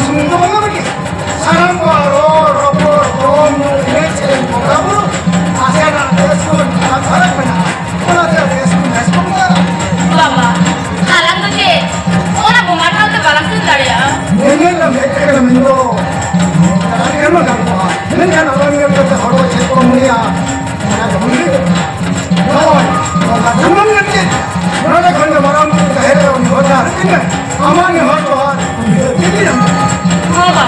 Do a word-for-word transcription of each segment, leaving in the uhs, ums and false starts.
ᱥᱩᱢᱩᱝ ᱫᱚ ᱵᱟᱝᱟ ᱵᱤᱴᱤ, ᱥᱟᱱᱟᱢ ᱠᱚᱣᱟᱜ ᱨᱚᱲ, ᱨᱚᱯᱚᱲ, ᱡᱚᱢ, ᱧᱩ, ᱮᱱᱮᱡ, ᱥᱮᱨᱮᱧ, ᱵᱚᱸᱜᱟ ᱵᱩᱨᱩ, ᱱᱟᱥᱮᱱᱟᱜ ᱨᱟᱹᱥᱠᱟᱹ ᱟᱨ ᱯᱷᱟᱨᱟᱠ ᱢᱮᱱᱟᱜᱼᱟ᱾ ᱚᱱᱟᱛᱮ ᱨᱟᱹᱥᱠᱟᱹ, ᱨᱟᱹᱥᱠᱟᱹ ᱢᱮᱱᱟᱜᱼᱟ᱾ ᱵᱟᱵᱟ, ᱟᱞᱟᱝ ᱫᱚ ᱪᱮᱫ ᱚᱱᱟ ᱵᱚᱸᱜᱟ ᱴᱷᱟᱶ ᱛᱮ ᱵᱟᱞᱟᱝ ᱥᱮᱱ ᱫᱟᱲᱮᱭᱟᱜᱼᱟ? ᱧᱮᱧᱮᱞ ᱞᱮ ᱦᱮᱡ ᱟᱠᱟᱱᱟ ᱢᱮᱱᱫᱚ, ᱪᱟᱞᱟᱜ ᱜᱮ ᱢᱟ ᱜᱟᱱᱚᱜᱼᱟ, ᱢᱮᱱᱠᱷᱟᱱ ᱟᱞᱟᱝ ᱧᱮᱞ ᱠᱟᱛᱮ ᱦᱚᱲ ᱠᱚ ᱪᱮᱫ ᱠᱚ ᱢᱚᱱᱮᱭᱟ? ᱱᱚᱜᱼᱚᱭ, ᱱᱚᱣᱟ ᱥᱟᱱᱟᱢ ᱞᱟᱹᱜᱤᱫ ᱱᱚᱰᱮ ᱠᱷᱚᱱ ᱫᱚ ᱢᱟᱨᱟᱝ ᱵᱩᱨᱩ ᱡᱟᱦᱮᱨ ᱟᱭᱳ ᱱᱮᱦᱚᱨ ᱡᱚᱦᱟᱨ ᱟᱹᱞᱤᱧ ᱢᱮ᱾ ᱟᱢᱟᱜ ᱱᱮᱦᱚᱨ ᱡᱚᱦᱟᱨ ᱤᱧ ᱟᱸᱡᱚᱢ ᱢᱮ᱾ ᱦᱚᱸ ᱵᱟᱵᱟ᱾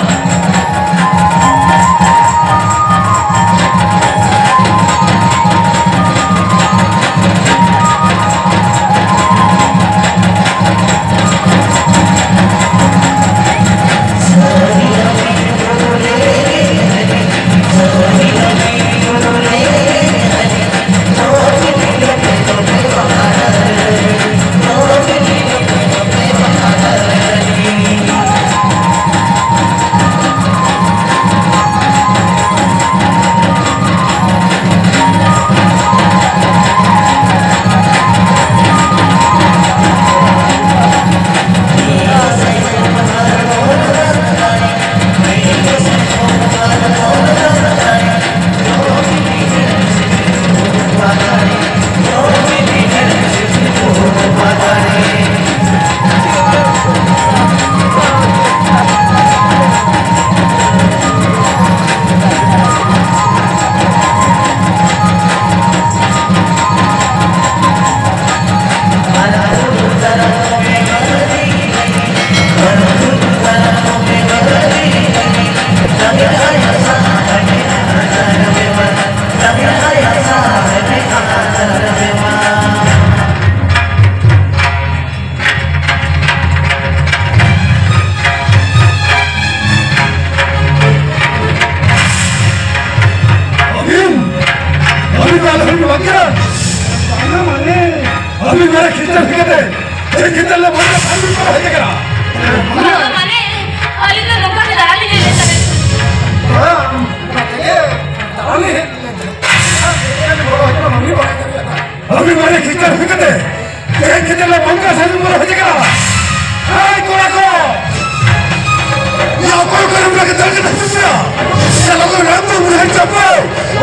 ᱪᱟᱞᱟᱣ ᱨᱟᱢ ᱫᱚ ᱢᱩᱨᱦᱟᱹ ᱪᱟᱯᱟ᱾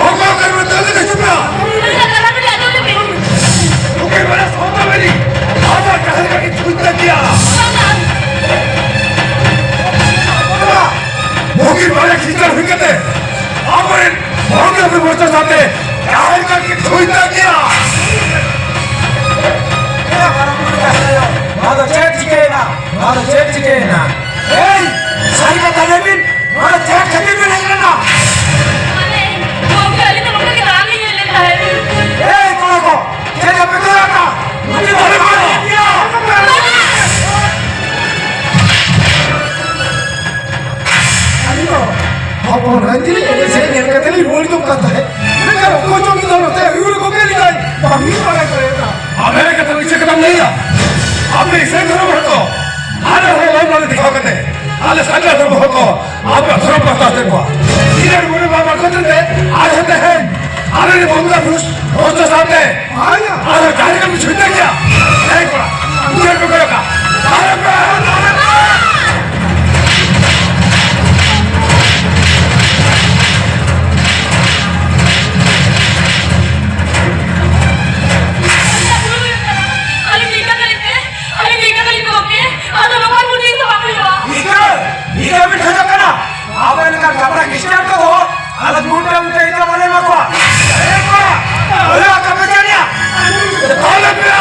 ᱚᱠᱟ ᱠᱟᱨᱚᱱ ᱛᱮ ᱞᱮ ᱪᱟᱯᱟ? ᱩᱱᱤ ᱵᱟᱨᱟ ᱥᱚᱛᱟ ᱵᱮᱞᱤ᱾ ᱟᱵᱚ ᱡᱟᱦᱟᱸ ᱞᱮᱠᱟ ᱜᱮ ᱪᱷᱩᱴ ᱛᱟᱠᱤᱭᱟ᱾ ᱵᱷᱩᱜᱤ ᱵᱟᱨᱟ ᱠᱷᱤᱪᱟᱹᱲ ᱦᱩᱭ ᱠᱟᱛᱮ ᱟᱵᱚᱨᱮᱱ ᱵᱷᱚᱸᱜᱤ ᱟᱵᱚ ᱢᱚᱨᱪᱟ ᱥᱟᱶᱛᱮ ᱡᱟᱦᱟᱸ ᱞᱮᱠᱟ ᱜᱮ ᱪᱷᱩᱴ ᱛᱟᱠᱤᱭᱟ᱾ ᱱᱚᱣᱟ ᱫᱚ ᱪᱮᱫ ᱪᱤᱠᱟᱹᱭᱮᱱᱟ? ᱱᱚᱣᱟ ᱫᱚ ᱪᱮᱫ ᱪᱤᱠᱟᱹᱭᱮᱱᱟ? ᱮᱭ, ᱥᱟᱹᱨᱤ ᱠᱟᱛᱷᱟ ᱞᱟᱹᱭ ᱵᱤᱱ, ᱱᱚᱰᱮ ᱪᱮᱫ ᱠᱷᱟᱹᱛᱤᱨ ᱵᱤᱱ ᱦᱮᱡ ᱞᱮᱱᱟ? ᱢᱟᱱᱮ, ᱜᱚᱢᱠᱮ, ᱟᱹᱞᱤᱧ ᱫᱚ ᱱᱚᱰᱮ ᱜᱮ ᱫᱟᱬᱟᱱ ᱞᱤᱧ ᱦᱮᱡ ᱞᱮᱱ ᱛᱟᱦᱮᱸᱫ᱾ ᱮᱭ, ᱠᱚᱲᱟ ᱠᱚ, ᱪᱮᱫ ᱮ ᱯᱮ ᱠᱚᱨᱟᱣ ᱮᱫᱟ? ᱱᱚᱰᱮ ᱫᱚ ᱵᱟᱹᱱᱩᱜ ᱠᱚᱣᱟ᱾ ᱟᱹᱞᱤᱧ ᱫᱚ ᱦᱚᱯᱚᱱ ᱨᱟᱡᱽ ᱨᱮ ᱮᱱᱮᱡ ᱥᱮᱨᱮᱧ ᱧᱮᱞ ᱠᱟᱛᱮ ᱞᱤᱧ ᱨᱩᱣᱟᱹᱲ ᱡᱚᱝ ᱠᱟᱱ ᱛᱟᱦᱮᱸᱫ᱾ ᱢᱮᱱᱠᱷᱟᱱ ᱚᱠᱚᱭ ᱪᱚ ᱩᱱᱤ ᱫᱚ ᱱᱚᱛᱮ ᱟᱹᱭᱩᱨ ᱜᱚᱢᱠᱮ ᱞᱮᱠᱟᱭ ᱵᱟᱹᱧ ᱵᱟᱲᱟᱭ ᱫᱟᱲᱮᱭᱟᱫᱟ᱾ ᱟᱢ ᱦᱮᱡ ᱠᱟᱛᱮ ᱤᱪᱪᱷᱟᱹ ᱠᱟᱛᱟᱢ ᱞᱟᱹᱭᱟ? ᱟᱯᱮ ᱤᱥᱟᱹᱭ ᱫᱷᱚᱨᱚᱢ ᱦᱚᱲ ᱠᱚ, ᱟᱞᱮ ᱦᱚᱸ ᱞᱟᱹᱭ ᱵᱟᱞᱮ ᱫᱮᱠᱷᱟᱣ ᱠᱟᱛᱮ, ᱟᱞᱮ ᱥᱟᱱᱛᱟᱲ ᱫᱷᱚᱨᱚᱢ ᱦᱚᱲ ᱠᱚ, ᱟᱯᱮ ᱫᱷᱚᱨᱚᱢ ᱯᱟᱥᱱᱟᱣ ᱦᱚᱪᱚ ᱠᱚᱣᱟ᱾ ᱤᱧ ᱨᱮᱱ ᱢᱚᱱᱮ ᱵᱟᱵᱟ ᱠᱚ ᱛᱮ, ᱟᱨᱦᱚᱸ ᱛᱮᱦᱮᱧ, ᱟᱞᱮ ᱨᱮᱱ ᱵᱚᱸᱜᱟ ᱵᱩᱨᱩ ᱦᱚᱲ ᱠᱚ ᱥᱟᱶᱛᱮ, ᱟᱨᱦᱚᱸ ᱡᱟᱦᱟᱸ ᱞᱮᱠᱟ ᱯᱮ ᱪᱷᱩᱴᱟᱹᱣ ᱜᱮᱭᱟ᱾ ᱮᱭ ᱠᱚᱲᱟ, ᱩᱭᱦᱟᱹᱨ ᱯᱮ ᱠᱚᱭᱚᱜᱟ᱾ ᱟᱞᱮ ᱯᱮ ᱟᱹᱞᱤᱧ ᱱᱤᱝᱠᱟᱹ ᱠᱟᱹᱞᱤᱧ ᱯᱮ, ᱟᱹᱞᱤᱧ ᱱᱤᱝᱠᱟᱹ ᱠᱟᱹᱞᱤᱧ ᱯᱮ ᱜᱚᱢᱠᱮ, ᱟᱫᱚ ᱱᱚᱝᱠᱟ ᱵᱩᱡᱷᱟᱹᱣ ᱫᱚ ᱵᱟᱝ ᱦᱩᱭᱩᱜᱼᱟ᱾ ᱱᱤᱝᱠᱟᱹ, ᱱᱤᱝᱠᱟᱹ ᱵᱤᱱ ᱠᱷᱚᱡᱚᱜ ᱠᱟᱱᱟ? ᱟᱵᱚ ᱞᱮᱠᱟᱱ ᱠᱟᱯᱲᱟ ᱠᱷᱨᱤᱥᱴᱟᱱ ᱠᱚᱫᱚ ᱟᱞᱮ ᱢᱩᱴᱟᱹ ᱢᱩᱴᱟᱹ ᱤᱛᱟᱹ ᱵᱟᱞᱮ ᱮᱢᱟ ᱠᱚᱣᱟ᱾ ᱮᱢ ᱠᱚᱣᱟ᱾ ᱵᱚᱞᱮ ᱟᱯᱮ ᱯᱮ ᱪᱟᱞᱟᱜᱼᱟ᱾ ᱵᱚᱞᱮ ᱯᱮ᱾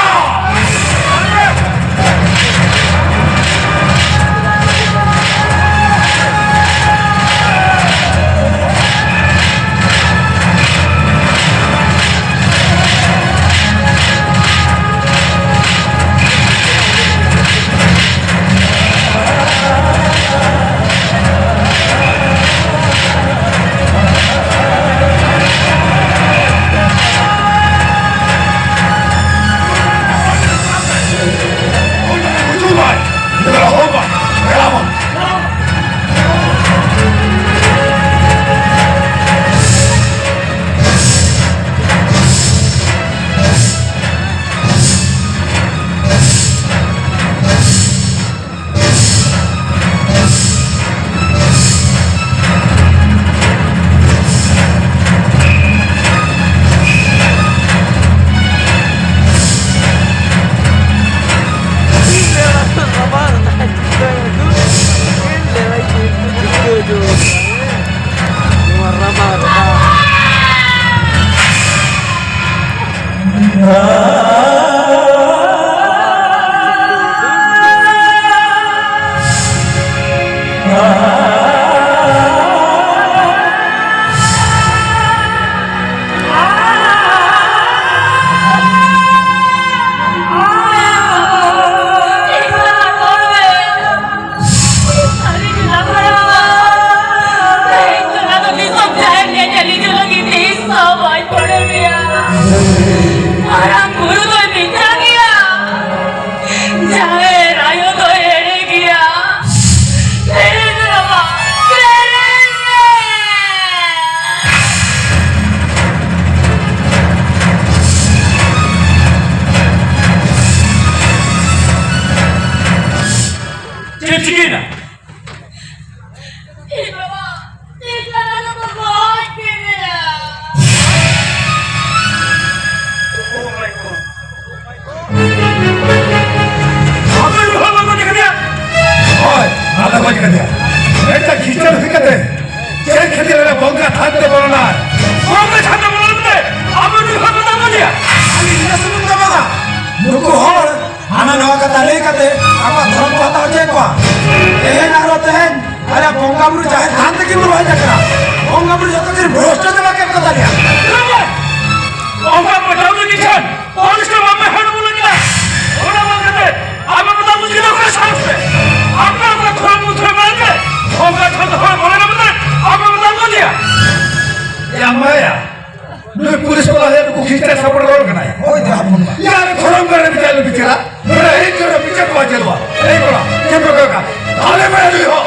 ᱢᱟᱨᱟᱝ ᱵᱩᱨᱩ ᱫᱚᱭ ᱢᱮᱛᱟ ᱜᱮᱭᱟ, ᱡᱟᱦᱮᱨ ᱟᱭᱳ ᱫᱚᱭ ᱮᱲᱮ ᱜᱮᱭᱟ᱾ ᱥᱮᱨᱮᱧ ᱢᱮ ᱵᱟᱵᱟ, ᱥᱮᱨᱮᱧ ᱢᱮ᱾ ᱪᱮᱫ ᱪᱤᱠᱟᱹᱭᱮᱱᱟ? ᱤᱧ ᱵᱟᱵᱟ, ᱤᱧ ᱵᱟᱵᱟ ᱫᱚᱠᱚ ᱜᱚᱡ ᱠᱮᱫᱮᱭᱟ᱾ ᱟᱯᱮ ᱵᱟᱵᱟ ᱜᱚᱡ ᱠᱮᱫᱮᱭᱟ? ᱦᱳᱭ, ᱟᱞᱮ ᱜᱚᱡ ᱠᱮᱫᱮᱭᱟ᱾ ᱢᱤᱫᱴᱟᱝ ᱠᱷᱤᱥᱴᱟᱱ ᱦᱩᱭ ᱠᱟᱛᱮ ᱪᱮᱫ ᱠᱷᱟᱹᱛᱤᱨ ᱟᱞᱮ ᱵᱚᱸᱜᱟ ᱛᱷᱟᱱ ᱛᱮ ᱵᱚᱞᱚᱱᱟ? ᱵᱚᱸᱜᱟ ᱛᱷᱟᱱ ᱛᱮ ᱵᱚᱞᱚᱱ ᱛᱮ ᱟᱯᱮ ᱵᱟᱵᱟ ᱜᱚᱡ ᱠᱮᱫᱮᱭᱟ? ᱟᱞᱮ ᱤᱱᱟᱹ ᱥᱩᱢᱩᱝ ᱫᱚ ᱵᱟᱝᱟ, ᱱᱩᱠᱩ ᱦᱚᱲ ᱦᱟᱱᱟ ᱱᱟᱣᱟ ᱠᱟᱛᱷᱟ ᱞᱟᱹᱭ ᱠᱟᱛᱮ ᱟᱠᱚᱣᱟᱜ ᱫᱷᱚᱨᱚᱢ ᱠᱚ ᱦᱟᱛᱟᱣ ᱦᱚᱪᱚᱭᱮᱫ ᱠᱚᱣᱟ᱾ ᱛᱮᱦᱮᱧ ᱟᱨᱦᱚᱸ ᱛᱮᱦᱮᱧ ᱟᱞᱮ ᱵᱚᱸᱜᱟ ᱵᱩᱨᱩ ᱡᱟᱦᱮᱨ ᱛᱷᱟᱱ ᱛᱮᱠᱤᱱ ᱨᱚᱦᱚᱭ ᱠᱟᱱᱟ᱾ ᱵᱚᱸᱜᱟ ᱵᱩᱨᱩ ᱡᱚᱛᱚ ᱠᱤᱱ ᱵᱷᱨᱚᱥᱴᱚ ᱪᱟᱵᱟ ᱠᱮᱫ ᱠᱚ ᱛᱟᱞᱮᱭᱟ᱾ ᱵᱚᱸᱜᱟ ᱵᱟᱪᱟᱣ ᱞᱟᱹᱜᱤᱫ ᱠᱷᱟᱱ ᱯᱚᱨᱤᱥᱠᱟᱨ ᱵᱟᱯᱮ ᱦᱚᱲ ᱵᱚᱞᱚ ᱠᱮᱫᱟ᱾ ᱚᱱᱟ ᱵᱟᱝ ᱠᱟᱛᱮ ᱟᱯᱮ ᱯᱮ ᱫᱟᱵᱩ ᱠᱮᱫᱟ ᱚᱠᱟ ᱥᱟᱦᱚᱥ ᱛᱮ? ᱟᱯᱮ ᱚᱠᱟ ᱫᱷᱚᱨᱚᱢ ᱵᱩᱫᱷ ᱨᱮ ᱢᱮᱱᱟᱜ ᱯᱮ? ᱚᱱᱠᱟ ᱡᱷᱚᱛᱚ ᱦᱚᱲ ᱵᱚᱞᱚ ᱠᱟᱛᱮ ᱟᱯᱮ ᱯᱮ ᱫᱟᱵᱩ ᱠᱮᱫᱟ᱾ ᱭᱟ ᱢᱟᱭᱟ, ᱱᱩᱭ ᱯᱩᱞᱤᱥ ᱵᱟᱞᱟ ᱦᱮᱡ ᱱᱩᱠᱩ ᱠᱷᱤᱥᱴᱟᱱ ᱥᱟᱯᱚᱨᱴ ᱨᱚᱲ ᱠᱟᱱᱟᱭ᱾ ᱦᱳᱭ, ᱡᱟᱦᱟᱸ ᱵᱚᱱ ᱵᱟᱲᱟᱭ᱾ ᱭᱟᱨ, ᱫᱷᱚᱨᱚᱢ ᱜᱟᱲ ᱨᱮ ᱵᱤᱪᱟᱨ ᱞᱮ ᱵᱤᱪᱟᱹᱨᱟ, ᱱᱚᱰᱮ ᱦᱮᱡ ᱠᱟᱛᱮ ᱵᱤᱪᱟᱹᱨ ᱠᱚ ᱟᱸᱡᱚᱢᱟ᱾ ᱮᱭ ᱠᱚᱲᱟ, ᱪᱮᱫ ᱯᱮ ᱠᱟᱹᱢᱤ ᱠᱟᱱᱟ? ᱟᱞᱮ ᱢᱮ ᱱᱩᱭ ᱦᱚᱸ᱾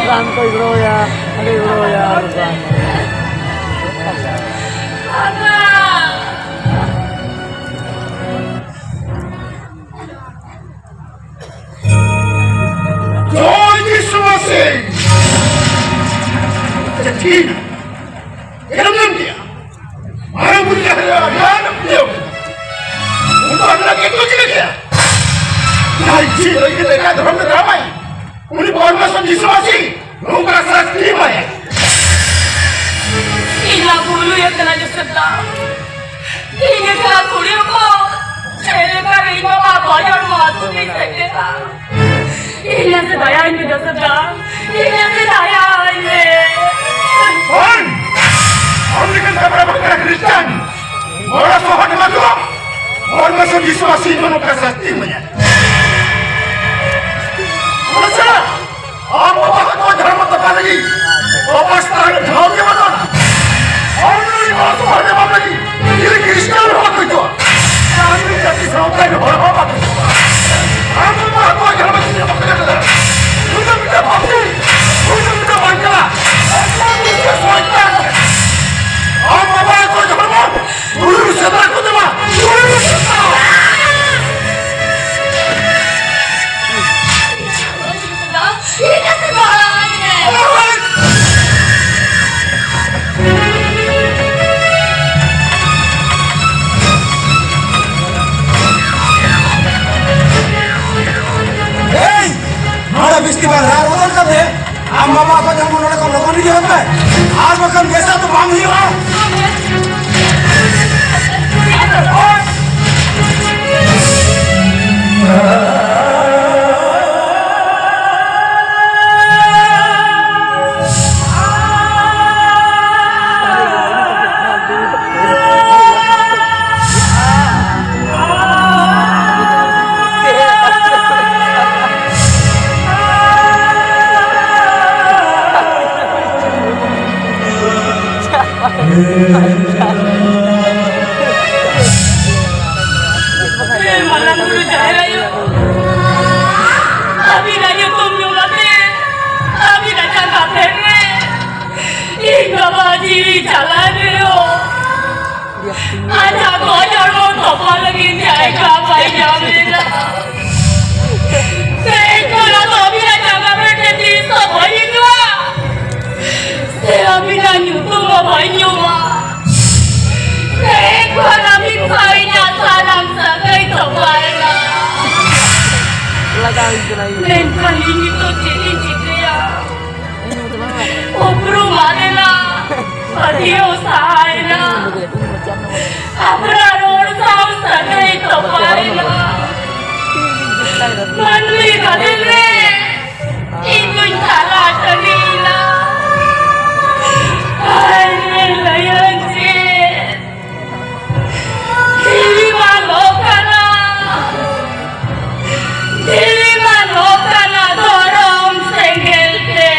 ᱨᱟᱱ ᱠᱚᱭ ᱜᱚᱲᱚᱣᱟᱭᱟ, ᱦᱟᱺᱰᱤ ᱜᱚᱲᱚᱣᱟᱭᱟ᱾ ᱡᱚᱭ ᱡᱤᱥᱩ ᱢᱟᱥᱤ᱾ ᱟᱪᱪᱷᱟ, ᱴᱷᱤᱠ᱾ ᱮᱨᱚᱢ ᱧᱟᱢ ᱠᱮᱭᱟ᱾ ᱢᱟᱨᱟᱝ ᱵᱩᱨᱩ ᱡᱟᱦᱮᱨ ᱟᱭᱳ ᱟᱹᱰᱤ ᱟᱸᱴ ᱮᱢ ᱯᱩᱡᱟᱹ ᱟᱠᱟᱫᱟ᱾ ᱩᱱᱠᱩ ᱟᱢ ᱞᱟᱹᱜᱤᱫ ᱠᱚ ᱪᱤᱠᱟᱹ ᱠᱮᱭᱟ? ᱡᱟᱦᱟᱸᱭ ᱪᱮᱫ ᱞᱟᱹᱜᱤᱫ ᱮᱴᱟᱜ ᱫᱷᱚᱨᱚᱢ ᱨᱮ ᱛᱟᱲᱟᱢᱟᱭ, ᱩᱱᱤ ᱯᱚᱨᱢᱮᱥᱚᱨ ᱡᱤᱥᱩ ᱢᱟᱥᱤ ᱱᱚᱝᱠᱟ ᱥᱟᱥᱛᱤ ᱮᱢᱟᱭᱟ᱾ ᱤᱧᱟᱹᱜ ᱵᱷᱩᱞ ᱦᱩᱭ ᱟᱠᱟᱱᱟ ᱡᱳᱥᱮᱯ ᱫᱟ᱾ ᱤᱧ ᱮᱠᱞᱟ ᱠᱩᱲᱤ ᱦᱚᱯᱚᱱ ᱪᱮᱫ ᱞᱮᱠᱟᱨᱮ ᱤᱧ ᱵᱟᱵᱟ ᱵᱟᱡᱟᱨ ᱢᱟ ᱟᱹᱛᱩ ᱛᱮᱧ ᱥᱮᱴᱮᱨᱟ? ᱤᱧ ᱱᱟᱥᱮ ᱫᱟᱭᱟᱧ ᱢᱮ ᱡᱳᱥᱮᱯ ᱫᱟ, ᱤᱧ ᱱᱟᱥᱮ ᱫᱟᱭᱟᱧ ᱢᱮ᱾ ᱵᱟᱝ! ᱟᱢ ᱞᱮᱠᱟᱱ ᱠᱟᱯᱲᱟ ᱵᱟᱠᱲᱟ ᱠᱷᱨᱤᱥᱴᱟᱱ ᱜᱚᱲᱚ ᱥᱚᱦᱚᱫ ᱮᱢᱟ ᱠᱚ, ᱯᱚᱨᱢᱮᱥᱚᱨ ᱡᱤᱥᱩ ᱢᱟᱥᱤ ᱱᱚᱝᱠᱟ ᱥᱟᱥᱛᱤ ᱮᱢᱟᱭᱟ᱾ ᱟᱢ ᱵᱟᱵᱟ ᱦᱟᱛᱟᱣ ᱫᱷᱚᱨᱢᱚ ᱛᱚᱯᱟ ᱞᱟᱹᱜᱤᱫ ᱵᱟᱵᱟ ᱥᱛᱷᱟᱱ ᱴᱷᱟᱶ ᱜᱮ ᱵᱟᱹᱱᱩᱜᱼᱟ᱾ ᱟᱢ ᱱᱩᱭ ᱵᱟᱵᱟ ᱥᱛᱷᱟᱱ ᱮᱢᱟᱢ ᱞᱟᱹᱜᱤᱫ ᱤᱧ ᱠᱷᱨᱤᱥᱴᱟᱱ ᱦᱚᱲ ᱠᱚ ᱦᱤᱡᱩᱜᱼᱟ᱾ ᱟᱢ ᱱᱩᱭ ᱡᱟᱹᱛᱤ ᱥᱟᱶᱛᱟ ᱨᱮᱱ ᱦᱚᱲ ᱦᱚᱸ ᱵᱟᱠᱚ ᱦᱤᱡᱩᱜᱼᱟ᱾ ᱟᱢ ᱵᱟᱵᱟ ᱦᱟᱛᱟᱣ ᱫᱷᱚᱨᱢᱚ ᱛᱤᱱᱟᱹᱜ ᱵᱟᱠᱚ ᱧᱟᱢ ᱮᱫᱟ᱾ ᱱᱩᱭ ᱫᱚ ᱢᱤᱫᱴᱟᱝ ᱯᱟᱯᱤ, ᱱᱩᱭ ᱫᱚ ᱢᱤᱫᱴᱟᱝ ᱵᱟᱧᱪᱟᱞᱟ᱾ ᱟᱢ ᱫᱚ ᱢᱤᱫᱴᱟᱝ ᱥᱚᱭᱛᱟᱱ᱾ ᱟᱢ ᱵᱟᱵᱟ ᱦᱟᱛᱟᱣ ᱫᱷᱚᱨᱢᱚ ᱵᱩᱨᱩ ᱥᱮᱸᱫᱽᱨᱟ ᱠᱚ ᱪᱟᱞᱟᱜ᱾ ᱵᱩᱨᱩ ᱥᱮᱸᱫᱽᱨᱟ᱾ ᱮᱭ! ᱱᱚᱰᱮ ᱵᱤᱥᱴᱤ ᱵᱟᱝ ᱨᱟᱜ ᱨᱚᱫᱚᱱ ᱠᱟᱛᱮ ᱟᱢ ᱵᱟᱵᱟ ᱠᱚ ᱡᱮᱢᱚᱱ ᱱᱚᱰᱮ ᱠᱚ ᱞᱚᱜᱚᱱ ᱤᱫᱤ ᱦᱚᱫ ᱢᱮ, ᱟᱨ ᱵᱟᱠᱷᱟᱱ ᱵᱮᱥᱟ ᱫᱚ ᱵᱟᱝ ᱦᱩᱭᱩᱜᱼᱟ᱾ ᱦᱮ ᱢᱟᱨᱟᱝ ᱵᱩᱨᱩ ᱡᱟᱦᱮᱨ ᱟᱭᱳ, ᱧᱟᱢ ᱞᱮᱫᱟ᱾ ᱛᱮᱦᱮᱧ ᱠᱷᱚᱱᱟᱜ ᱫᱚ ᱟᱹᱵᱤᱱᱟᱜ ᱡᱟᱸᱜᱟ ᱯᱮᱴᱮ ᱛᱤᱥ ᱦᱚᱸ ᱵᱟᱹᱧ ᱦᱤᱡᱩᱜᱼᱟ᱾ ᱥᱮ ᱟᱹᱵᱤᱱᱟᱜ ᱧᱩᱛᱩᱢ ᱦᱚᱸ ᱵᱟᱹᱧ ᱧᱩᱢᱟ᱾ ᱛᱮᱦᱮᱧ ᱠᱷᱚᱱ ᱟᱹᱵᱤᱱ ᱥᱟᱶ ᱤᱧᱟᱹᱜ ᱥᱟᱱᱟᱢ ᱥᱟᱹᱜᱟᱹᱭ ᱛᱚᱯᱟᱭᱮᱱᱟ᱾ ᱞᱟᱜᱟᱣ ᱤᱧ ᱠᱟᱱᱟ ᱤᱧ᱾ ᱢᱮᱱᱠᱷᱟᱱ ᱤᱧ ᱱᱤᱛᱚᱜ ᱪᱮᱫ ᱤᱧ ᱪᱤᱠᱟᱹᱭᱟ? ᱩᱯᱨᱩᱢ ᱟᱫᱮᱱᱟ, ᱯᱟᱹᱛᱭᱟᱹᱣ ᱥᱟᱦᱟᱭᱮᱱᱟ, ᱟᱯᱱᱟᱨ ᱦᱚᱲ ᱥᱟᱶ ᱥᱟᱹᱜᱟᱹᱭ ᱛᱚᱯᱟᱭᱮᱱᱟ᱾ ᱢᱟᱹᱱᱢᱤ ᱜᱟᱫᱮᱞ ᱨᱮ ᱤᱧ ᱫᱩᱧ ᱛᱟᱞᱟ ᱴᱟᱺᱰᱤᱭᱮᱱᱟ᱾ ᱦᱟᱭ ᱨᱮ, ᱞᱟᱹᱭᱟᱹᱧ ᱪᱮᱫ? ᱫᱷᱤᱨᱤ ᱢᱟ ᱞᱚ ᱠᱟᱱᱟ, ᱫᱷᱤᱨᱤ ᱢᱟ ᱞᱚ ᱠᱟᱱᱟ ᱫᱷᱚᱨᱚᱢ ᱥᱮᱸᱜᱮᱞ ᱛᱮ᱾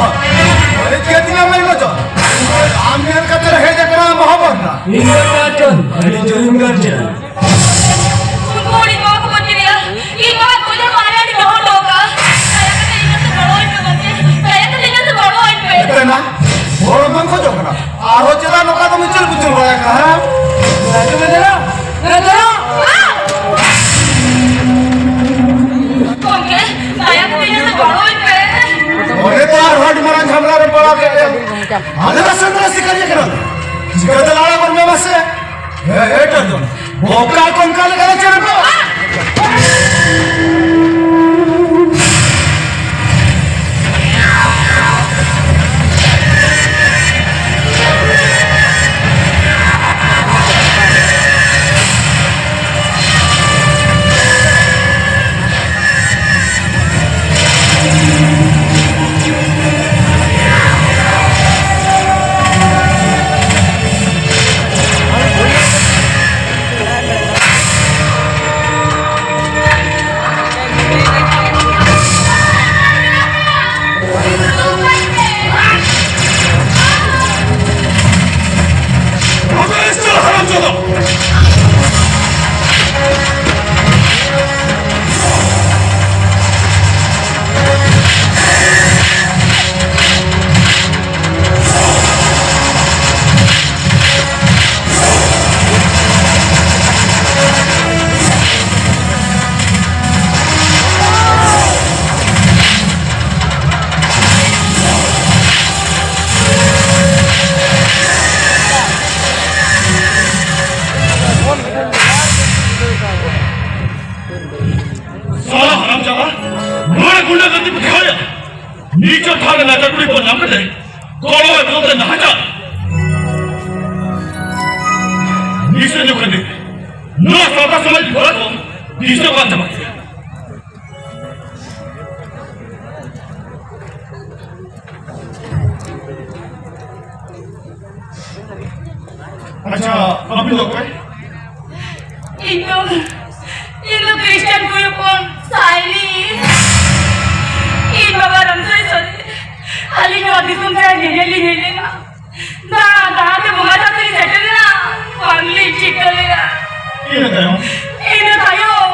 ᱟᱨᱮ ᱪᱮᱫ ᱤᱧ ᱢᱮᱱ ᱦᱚᱪᱚ? ᱟᱢ ᱧᱮᱞ ᱠᱟᱛᱮ ᱦᱮᱡ ᱟᱠᱟᱱᱟ ᱢᱚᱦᱟᱵᱚᱱ᱾ ᱤᱧ ᱫᱚ ᱜᱟᱨᱡᱮᱱ, ᱟᱹᱰᱤ ᱡᱳᱨᱤᱧ ᱜᱟᱨᱡᱮᱱ᱾ ᱩᱱᱠᱩ ᱦᱚᱲᱤᱧ ᱵᱟᱵᱟ ᱠᱚ ᱵᱟᱹᱜᱤ ᱞᱮᱭᱟ᱾ ᱤᱧ ᱵᱟᱵᱟ ᱜᱚᱡᱚᱜ ᱢᱟᱲᱟᱝ ᱨᱮ ᱟᱹᱰᱤ ᱜᱚᱲᱚ ᱦᱚᱴᱚ ᱠᱟᱜᱼᱟ᱾ ᱫᱟᱭᱟ ᱠᱟᱛᱮ ᱤᱧ ᱧᱮᱞᱛᱮ ᱜᱚᱲᱚ ᱟᱹᱧ ᱯᱮ ᱜᱚᱢᱠᱮ᱾ ᱫᱟᱭᱟ ᱠᱟᱛᱮ ᱤᱧ ᱧᱮᱞᱛᱮ ᱜᱚᱲᱚ ᱟᱹᱧ ᱯᱮ᱾ ᱮᱱᱟ, ᱜᱚᱲᱚ ᱵᱟᱝ ᱠᱷᱚᱡᱚᱜ ᱠᱟᱱᱟ᱾ ᱟᱨᱦᱚᱸ ᱪᱮᱫᱟᱜ ᱱᱚᱝᱠᱟ ᱫᱚ ᱢᱤᱪᱤᱨ ᱢᱤᱪᱤᱨ ᱵᱟᱲᱟᱭ ᱠᱟᱱᱟ, ᱦᱮᱸ? ᱜᱚᱢᱠᱮ, ᱫᱟᱭᱟ ᱠᱟᱛᱮ ᱤᱧ ᱧᱮᱞᱛᱮ ᱜᱚᱲᱚ ᱟᱹᱧ ᱯᱮ᱾ ᱚᱸᱰᱮ ᱫᱚ ᱟᱨᱦᱚᱸ ᱟᱹᱰᱤ ᱢᱟᱨᱟᱝ ᱡᱷᱟᱢᱮᱞᱟ ᱨᱮᱢ ᱯᱟᱲᱟᱣ ᱠᱮᱫ ᱞᱮᱭᱟ᱾ ᱟᱞᱮ ᱫᱚ ᱥᱮᱸᱫᱽᱨᱟ ᱥᱤᱠᱟᱹᱨᱤᱭᱟᱹ ᱠᱟᱱᱟ ᱞᱮ᱾ ᱪᱤᱠᱟᱹᱛᱮ ᱞᱟᱲᱟ ᱵᱚᱱ ᱢᱮ ᱢᱟᱥᱮ? ᱦᱮᱸ, ᱦᱮᱸ, ᱴᱟᱨᱡᱚᱱ᱾ ᱵᱚᱠᱟ ᱠᱚ ᱚᱱᱠᱟ ᱞᱮᱠᱟ ᱫᱚ ᱪᱮᱫ ᱮᱢ ᱠᱚ? ᱥᱟᱞᱟ ᱦᱟᱨᱟᱢ ᱪᱟᱵᱟ, ᱱᱚᱣᱟ ᱜᱩᱱᱰᱟ ᱜᱟᱛᱮ ᱯᱮ ᱫᱮᱠᱷᱟᱣᱭᱟ᱾ ᱱᱤᱪᱚ ᱴᱷᱟᱨ ᱨᱮ ᱱᱟᱪᱟ ᱠᱩᱲᱤ ᱠᱚ ᱧᱟᱢ ᱠᱟᱛᱮ ᱜᱚᱲᱚ ᱮᱛᱚᱢ ᱛᱮ ᱱᱟᱦᱟᱪᱟᱨ᱾ ᱱᱤᱥᱟᱹ ᱧᱚᱜ ᱠᱟᱛᱮ ᱱᱚᱣᱟ ᱥᱟᱶᱛᱟ ᱥᱚᱢᱟᱡᱽ ᱜᱚᱲᱟ ᱠᱚ ᱫᱤᱥᱟᱹ ᱵᱟᱝ ᱪᱟᱵᱟᱜ ᱜᱮᱭᱟ᱾ ᱟᱪᱪᱷᱟ, ᱟᱹᱵᱤᱱ ᱫᱚ ᱚᱠᱚᱭ? ᱤᱧ ᱫᱚ, ᱤᱧ ᱫᱚ ᱠᱷᱨᱤᱥᱴᱟᱱ ᱠᱩᱲᱤ ᱦᱚᱯᱚᱱ ᱥᱟᱭᱞᱤ᱾ ᱤᱧ ᱵᱟᱵᱟ ᱨᱟᱢᱥᱟᱭ ᱥᱚᱨᱮᱱ᱾ ᱟᱹᱞᱤᱧ ᱱᱚᱣᱟ ᱫᱤᱥᱚᱢ ᱥᱮᱫ ᱧᱮᱧᱮᱞ ᱞᱤᱧ ᱦᱮᱡ ᱞᱮᱱᱟ᱾ ᱫᱟᱬᱟ ᱫᱟᱬᱟ ᱛᱮ ᱵᱚᱸᱜᱟ ᱡᱟᱦᱮᱨ ᱛᱮᱞᱤᱧ ᱥᱮᱴᱮᱨ ᱞᱮᱱᱟ, ᱵᱟᱝᱞᱤᱧ ᱴᱷᱤᱠᱟᱹ ᱞᱮᱱᱟ᱾ ᱤᱱᱟᱹ ᱛᱟᱭᱚᱢ? ᱤᱱᱟᱹ ᱛᱟᱭᱚᱢ᱾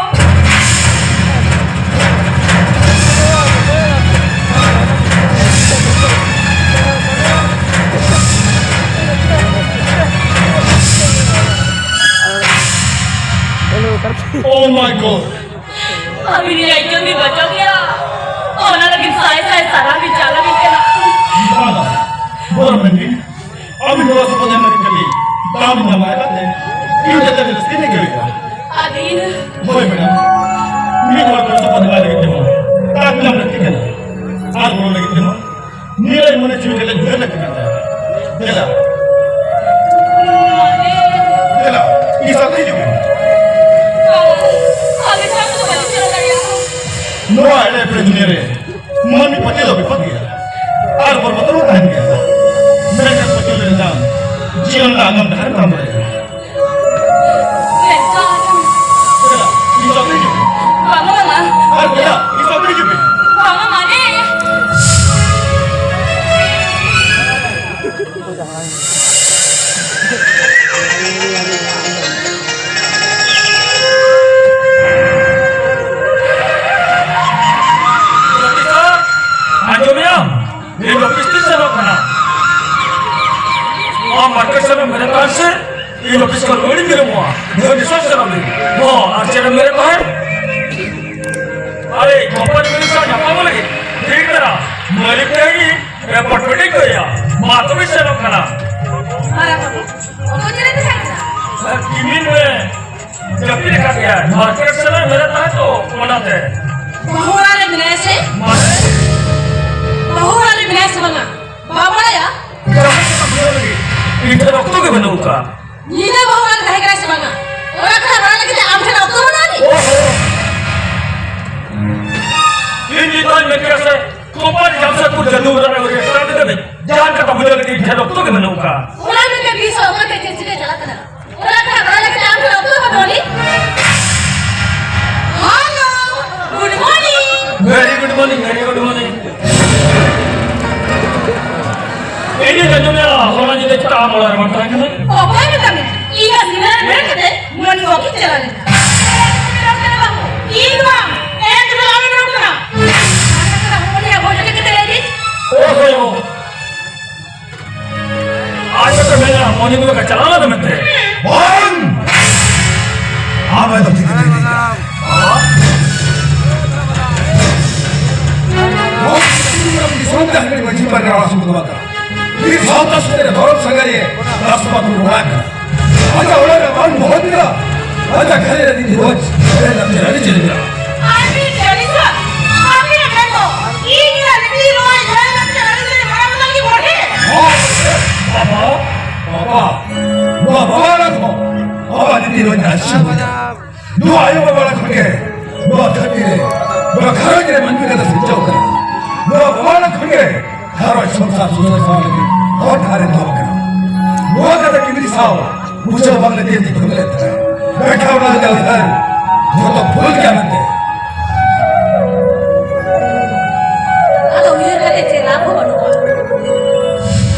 Oh my God! ᱟᱹᱵᱤᱱ ᱟᱹᱭᱠᱟᱹᱣ ᱵᱤᱱ ᱵᱟᱪᱟᱣ ᱠᱮᱫᱟ, ᱚᱱᱟ ᱞᱟᱹᱜᱤᱫ ᱥᱟᱭ ᱥᱟᱭ ᱥᱟᱨᱦᱟᱣ ᱞᱤᱧ ᱪᱟᱞ ᱟᱹᱵᱤᱱ ᱠᱟᱱᱟ᱾ ᱵᱟᱝ, ᱵᱚᱨ ᱢᱮᱱ ᱵᱤᱱ, ᱟᱹᱵᱤᱱ ᱜᱚᱲᱚ ᱥᱚᱯᱚᱦᱚᱫ ᱮᱢ ᱞᱟᱹᱜᱤᱫ ᱠᱷᱟᱹᱞᱤ ᱫᱟᱣ ᱵᱤᱱ ᱧᱟᱢ ᱟᱠᱟᱫ ᱛᱮ, ᱤᱧ ᱡᱚᱛᱚ ᱡᱤᱱᱤᱥ ᱜᱮ ᱱᱤᱝᱠᱟᱹ ᱦᱩᱭᱩᱜᱼᱟ᱾ ᱟᱹᱵᱤᱱ? ᱦᱳᱭ ᱢᱮᱰᱟᱢ, ᱢᱤᱫ ᱦᱚᱲ ᱜᱚᱲᱚ ᱥᱚᱯᱚᱦᱚᱫ ᱮᱢᱟᱭ ᱞᱟᱹᱜᱤᱫ ᱛᱮᱦᱚᱸ ᱫᱟᱣ ᱧᱟᱢ ᱞᱟᱹᱠᱛᱤ ᱠᱟᱱᱟ, ᱟᱨ ᱜᱚᱲᱚ ᱞᱟᱹᱜᱤᱫ ᱛᱮᱦᱚᱸ ᱱᱤᱨᱟᱹᱭ ᱢᱚᱱᱮ ᱡᱤᱣᱤ ᱠᱟᱛᱮ ᱧᱮᱞ ᱞᱟᱹᱠᱛᱤ ᱠᱟᱱ ᱛᱟᱭᱟ᱾ ᱫᱮᱞᱟ, ᱫᱮᱞᱟ, ᱤᱧ ᱥᱟᱶᱛᱮ ᱦᱤᱡᱩᱜ ᱢᱮ᱾ ᱱᱚᱣᱟ ᱮᱲᱮ ᱮᱯᱮᱲᱮ ᱫᱩᱱᱤᱭᱟᱹ ᱨᱮ ᱢᱟᱹᱱᱢᱤ ᱯᱟᱹᱛᱭᱟᱹᱣ ᱫᱚ ᱵᱤᱯᱚᱫ ᱜᱮᱭᱟ᱾ ᱟᱨ ᱵᱚᱨᱵᱚᱛᱚᱨ ᱦᱚᱸ ᱛᱟᱦᱮᱱ ᱜᱮᱭᱟ᱾ ᱢᱮᱱᱠᱷᱟᱱ ᱯᱟᱹᱛᱭᱟᱹᱣ ᱞᱮᱱᱠᱷᱟᱱ ᱡᱤᱭᱚᱱ ᱨᱮᱱᱟᱜ ᱟᱜᱟᱢ ᱰᱟᱦᱟᱨ ᱛᱟᱢ ᱫᱟᱲᱮᱭᱟᱜᱼᱟ᱾ ᱢᱮᱱᱠᱷᱟᱱ ᱫᱮᱞᱟ, ᱤᱧ ᱥᱟᱶᱛᱮ ᱦᱤᱡᱩᱜ ᱢᱮ᱾ ᱵᱟᱝᱟ, ᱵᱟᱝᱟ᱾ ᱟᱨ ᱫᱮᱞᱟ, ᱤᱧ ᱥᱟᱶᱛᱮ ᱦᱤᱡᱩᱜ ᱢᱮ᱾ ᱵᱟᱝᱟ, ᱢᱟᱱᱮ᱾ ᱟᱸᱡᱚᱢᱮᱜᱼᱟᱢ? ᱤᱧ ᱚᱯᱷᱤᱥ ᱛᱮᱧ ᱥᱮᱱᱚᱜ ᱠᱟᱱᱟ᱾ ᱟᱢ ᱢᱟᱨᱠᱮᱴ ᱥᱮᱱ ᱮᱢ ᱢᱮᱱᱮᱫ ᱛᱟᱦᱮᱸ ᱥᱮ? ᱤᱧ ᱚᱯᱷᱤᱥ ᱠᱷᱚᱱ ᱨᱩᱣᱟᱹᱲᱤᱧ ᱵᱤᱞᱚᱢᱚᱜᱼᱟ᱾ ᱫᱷᱟᱹᱨ ᱫᱤᱥᱚᱢ ᱥᱮᱱᱚᱜ ᱢᱮ᱾ ᱦᱚᱸ, ᱟᱨ ᱪᱮᱫ ᱮᱢ ᱢᱮᱱᱮᱫ ᱛᱟᱦᱮᱸᱫ? ᱟᱨᱮ, ᱠᱳᱢᱯᱟᱱᱤ ᱢᱟᱹᱞᱤᱠ ᱥᱟᱶ ᱧᱟᱯᱟᱢᱚᱜ ᱞᱟᱹᱜᱤᱫ ᱴᱷᱤᱠ ᱢᱮᱱᱟᱜᱼᱟ᱾ ᱢᱟᱹᱞᱤᱠ ᱴᱷᱮᱱ ᱤᱧ ᱮᱯᱚᱭᱮᱱᱴᱢᱮᱱᱴ ᱤᱧ ᱠᱚᱭᱟ᱾ ᱢᱟ ᱛᱚᱵᱮ ᱥᱮᱱᱚᱜ ᱠᱟᱱᱟ᱾ ᱢᱟᱨᱟᱝ ᱵᱟᱹᱵᱩ, ᱚᱠᱚᱭ ᱪᱮᱫ ᱮ ᱢᱮᱛᱟᱭ ᱠᱟᱱᱟ? ᱠᱤᱢᱤᱱ ᱢᱮ᱾ ᱡᱟᱹᱯᱤᱫ ᱟᱠᱟᱫ ᱜᱮᱭᱟᱭ᱾ ᱢᱟᱨᱠᱮᱴ ᱥᱮᱱ ᱮ ᱢᱮᱱᱮᱫ ᱛᱟᱦᱮᱸ ᱛᱚ, ᱚᱱᱟᱛᱮ᱾ ᱵᱟᱹᱦᱩ ᱚᱲᱟᱜ ᱨᱮ ᱢᱮᱱᱟᱭᱟ ᱥᱮ? ᱢᱟᱱᱮ? ᱵᱟᱹᱦᱩ ᱚᱲᱟᱜ ᱨᱮ ᱢᱮᱱᱟᱭᱟ ᱥᱮ ᱵᱟᱝᱟ? ᱵᱟᱢ ᱵᱟᱲᱟᱭᱟ? ᱡᱟᱦᱟᱸ ᱞᱮᱠᱟ ᱵᱩᱡᱷᱟᱹᱣ ᱞᱟᱹᱜᱤᱫ ᱤᱧ ᱴᱷᱮᱱ ᱚᱠᱛᱚ ᱜᱮ ᱵᱟᱹᱱᱩᱜ ᱟᱠᱟᱫᱼᱟ᱾ ᱧᱤᱫᱟᱹ ᱵᱟᱹᱦᱩ ᱚᱲᱟᱜ ᱨᱮ ᱛᱟᱦᱮᱸ ᱠᱟᱱᱟᱭ ᱥᱮ ᱵᱟᱝᱟ? ᱚᱲᱟᱜ ᱠᱷᱚᱱᱟᱜ ᱵᱟᱲᱟᱭ ᱞᱟᱹᱜᱤᱫ ᱛᱮ ᱟᱢ ᱴᱷᱮᱱ ᱚᱠᱛᱚ ᱵᱟᱹᱱᱩᱜ ᱟᱹᱱᱤᱡ? ᱳᱦᱳ᱾ ᱤᱧ ᱱᱤᱛ ᱦᱚᱸᱧ ᱢᱮᱱ ᱠᱮᱭᱟ ᱥᱮ, ᱠᱳᱢᱯᱟᱱᱤ ᱡᱟᱢᱥᱮᱫᱽᱯᱩᱨ ᱡᱟᱹᱫᱩ ᱚᱲᱟᱜ ᱨᱮ ᱨᱮᱥᱴᱩᱨᱮᱱᱴ ᱨᱮ ᱡᱟᱦᱟᱱ ᱠᱟᱛᱷᱟ ᱵᱩᱡᱷᱟᱹᱣ ᱞᱟᱹᱜᱤᱫ ᱤᱧ ᱴᱷᱮᱱ ᱚᱠᱛᱚ ᱜᱮ ᱵᱟᱹᱱᱩᱜ ᱟᱠᱟᱫᱼᱟ᱾ ᱚᱱᱟ ᱢᱮᱱᱛᱮ ᱵᱤᱥ ᱚᱠᱛᱚ ᱛᱮ ᱪᱮᱫ ᱪᱤᱠᱟᱹ ᱪᱟᱞᱟᱜ ᱠᱟᱱᱟ? ᱚᱲᱟᱜ ᱠᱷᱚᱱᱟᱜ ᱵᱟᱲᱟᱭ ᱞᱟᱹᱜᱤᱫ ᱛᱮ ᱟᱢ ᱴᱷᱮᱱ ᱚᱠᱛᱚ ᱵᱟᱹᱱᱩᱜ ᱟᱹᱱᱤᱡ? Hello, good morning. Very good morning, very good morning. ᱟᱸᱡᱚᱢᱮᱜᱼᱟ, ᱦᱚᱞᱟ ᱧᱤᱫᱟᱹ ᱪᱮᱛᱟ ᱟᱢ ᱚᱲᱟᱜ ᱨᱮ ᱵᱟᱢ ᱛᱟᱦᱮᱸ ᱠᱟᱱᱟ? ᱚᱠᱚᱭ ᱢᱮᱛᱟᱢ? ᱤᱧ ᱢᱟ ᱥᱤᱸᱜᱟᱲᱟ ᱵᱷᱮᱲ ᱠᱟᱛᱮ ᱢᱚᱨᱱᱤᱝ ᱣᱟᱠ ᱤᱧ ᱪᱟᱞᱟᱣ ᱞᱮᱱᱟ᱾ ᱤᱧ ᱫᱚ ᱵᱟᱝ, ᱮᱱ ᱨᱮᱦᱚᱸ ᱟᱢᱮᱢ ᱨᱚᱲ ᱠᱟᱱᱟ᱾ ᱟᱨ ᱠᱟᱛᱷᱟ ᱦᱚᱯᱚᱱ ᱮᱨᱟ ᱵᱷᱚᱡᱽ ᱞᱮ ᱠᱟᱛᱮ ᱞᱟᱹᱭ ᱫᱤᱧ᱾ ᱚ ᱦᱳᱭ, ᱚ᱾ ᱟᱡ ᱫᱚ ᱢᱮᱱᱟ, ᱢᱚᱨᱱᱤᱝ ᱣᱟᱠ ᱮ ᱪᱟᱞᱟᱣ ᱞᱮᱱᱟ ᱢᱮᱱᱛᱮ᱾ ᱵᱟᱝ! ᱟᱢ ᱫᱚ ᱴᱷᱤᱠ ᱜᱮ ᱞᱟᱹᱭ ᱫᱟ᱾ ᱱᱚᱣᱟ ᱫᱤᱥᱚᱢ ᱛᱮ ᱦᱟᱹᱱᱤ ᱢᱟᱹᱡᱷᱤ ᱯᱟᱨᱜᱟᱱᱟ ᱚᱲᱟᱜ ᱥᱩᱨ ᱫᱚ ᱵᱟᱝ ᱠᱟᱱᱟ᱾ ᱢᱤᱫ ᱥᱟᱶᱛᱟ ᱥᱩᱫᱷᱟᱹᱨ ᱫᱷᱚᱨᱚᱢ ᱥᱟᱸᱜᱷᱟᱨᱤᱭᱟᱹ ᱨᱟᱥᱴᱨᱚᱯᱟᱛ ᱵᱚᱱ ᱚᱲᱟᱜ ᱠᱟᱱᱟ᱾ ᱟᱡᱟᱜ ᱚᱲᱟᱜ ᱨᱮ ᱵᱟᱝ ᱵᱚᱦᱚᱱ ᱠᱮᱫᱟ, ᱟᱡᱟᱜ ᱜᱷᱟᱹᱞᱤ ᱨᱮ ᱱᱤᱛ ᱨᱳᱡᱽ ᱨᱮ ᱞᱟᱹᱠᱛᱤ ᱟᱹᱰᱤ ᱪᱮᱦᱨᱟ᱾ ᱟᱨ ᱢᱤᱫ ᱜᱷᱟᱹᱲᱤ ᱠᱷᱚᱱ ᱟᱢ ᱢᱮᱱ ᱫᱚ ᱤᱧ ᱨᱮ ᱨᱤᱛᱤ ᱨᱳᱡᱽ ᱨᱮ ᱞᱟᱹᱠᱛᱤ ᱟᱹᱰᱤ ᱪᱮᱦᱨᱟ ᱢᱟᱱᱟᱣ ᱵᱟᱛᱟᱣ ᱜᱮ ᱵᱚᱲᱦᱮ᱾ ᱵᱟᱵᱟ, ᱵᱟᱵᱟ, ᱱᱚᱣᱟ ᱵᱟᱵᱟ ᱟᱲᱟᱝ ᱦᱚᱸ ᱵᱟᱵᱟ ᱨᱤᱛᱤ ᱨᱳᱡᱽ ᱨᱮ ᱟᱹᱥᱩᱞ ᱢᱮᱱᱟᱜᱼᱟ᱾ ᱱᱚᱣᱟ ᱟᱭᱳ ᱵᱟᱵᱟ ᱟᱲᱟᱝ ᱠᱷᱚᱱ ᱜᱮ ᱱᱚᱣᱟ ᱫᱷᱟᱹᱨᱛᱤ ᱨᱮ, ᱱᱚᱣᱟ ᱜᱷᱟᱨᱚᱸᱡᱽ ᱨᱮ ᱢᱟᱹᱱᱢᱤ ᱠᱟᱛᱮ ᱥᱤᱨᱡᱟᱹᱣ ᱠᱟᱱᱟ᱾ ᱱᱚᱣᱟ ᱵᱟᱵᱟ ᱟᱲᱟᱝ ᱠᱷᱚᱱ ᱜᱮ ᱜᱷᱟᱨᱚᱸᱡᱽ ᱥᱚᱝᱥᱟᱨ ᱥᱩᱥᱟᱹᱨ ᱥᱟᱶ ᱞᱟᱹᱜᱤᱫ ᱦᱚᱨ ᱰᱟᱦᱟᱨ ᱮ ᱫᱚᱦᱚ ᱟᱠᱟᱱᱟ᱾ ᱱᱚᱣᱟ ᱠᱟᱛᱷᱟ ᱠᱤᱢᱤᱨ ᱥᱟᱶ ᱵᱩᱡᱷᱟᱹᱣ ᱵᱟᱝ ᱞᱟᱹᱜᱤᱫ ᱤᱧ ᱵᱷᱩᱞ ᱞᱮᱫ ᱛᱟᱦᱮᱸ᱾ ᱢᱮᱱᱠᱷᱟᱱ ᱚᱱᱟ ᱞᱮᱠᱟ ᱩᱭᱦᱟᱹᱨ ᱡᱷᱚᱛᱚ ᱵᱷᱩᱞ ᱜᱮᱭᱟ ᱢᱮᱱᱛᱮ᱾ ᱟᱫᱚ ᱩᱭᱦᱟᱹᱨ ᱠᱟᱛᱮ ᱪᱮᱫ ᱞᱟᱵᱷ ᱦᱚᱸ ᱵᱟᱹᱱᱩᱜᱼᱟ᱾